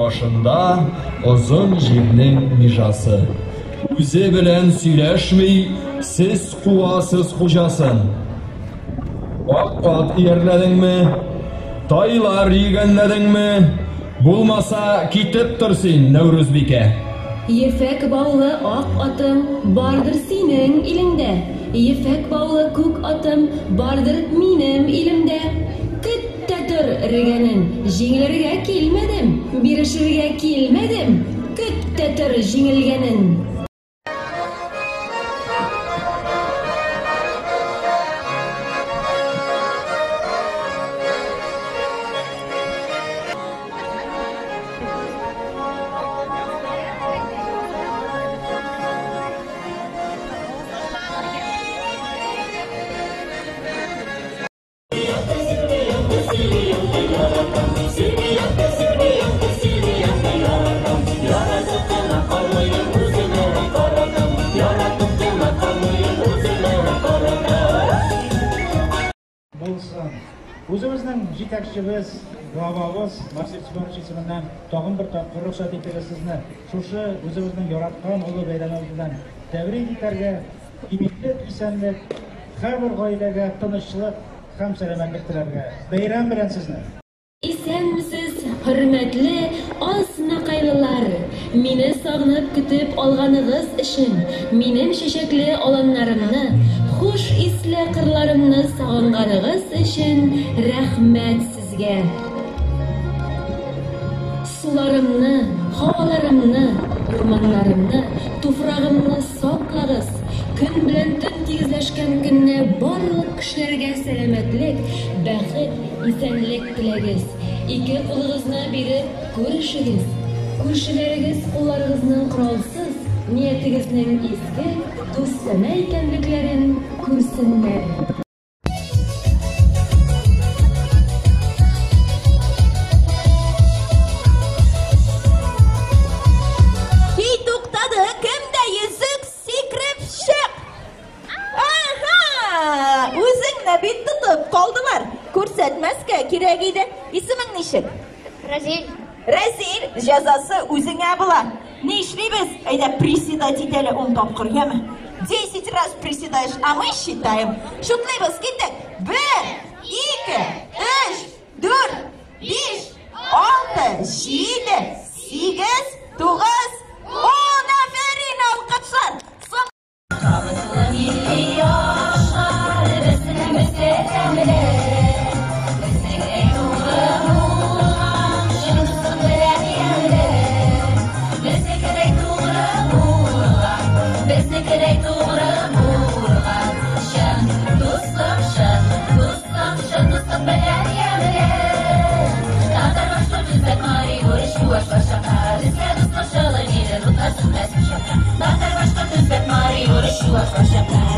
Башында озын җирнең межасы. Үзе белән сөйләшми, сез куасыз хуҗасын. Ак ат иярләдеңме? Тайлар йөгәнләдеңме? Булмаса, китеп тор син, Нәүрүзбикә. Ефәк баулы ак атым бардыр синең илеңдә, Ефәк баулы күк атым бардыр минем илемдә. Көт тә тор эрегәнен, җиңелергә килмәдем, бирешергә килмәдем, көт тә тор җиңелгәнен. Булсын. Үзебезнең җитәкчебез, главабыз Марсель Сибанович исеменнән тагын бер тапкыр рөхсәт итегез сезне шушы үзебезнең яраткан олы бәйрәмебез белән тәбрик итәргә, иминлек, исәнлек, һәрбер гаиләгә тынычлык һәм сәламәтлек теләргә. Бәйрәм белән сезне! Исәнмесез, хөрмәтле азнакайлылар! Мине сагынып көтеп алганыгыз өчен, минем чәчәкле аланнарымны, хуш исле кырларымны сагынганыгыз өчен рәхмәт сезгә! Суларымны, һаваларымны, урманнарымны, туфрагымны саклагыз! Көн белән төн тигезләшкән көнне барлык кешеләргә сәламәтлек, бәхет, исәнлек теләгез. Ике кулыгызны биреп күрешегез. Күршеләрегез кулларыгызның коралсыз, ниятегезнең изге, дустанә икәнлекләрен күрсеннәр. Көй туктады, кемдә йөзек, сикереп чык! Ага! Үзеңне бит тотып калдылар. Күрсәтмәскә кирәк иде. Исемең ничек? Разил. Рәзил, җәзасы үзеңә була. Ни эшлибез? Әйдә, приседать итәле 10 тапкыр, яме? 10 раз приседаешь, а мы считаем. Шутлыйбыз, киттек. 1, 2, 3, 4, 5, 6, 7, 8, 9, 10. Афәрин, алкышлар. Соң Татар, башкорт, үзбәк, мари, урыс, чуаш, башака.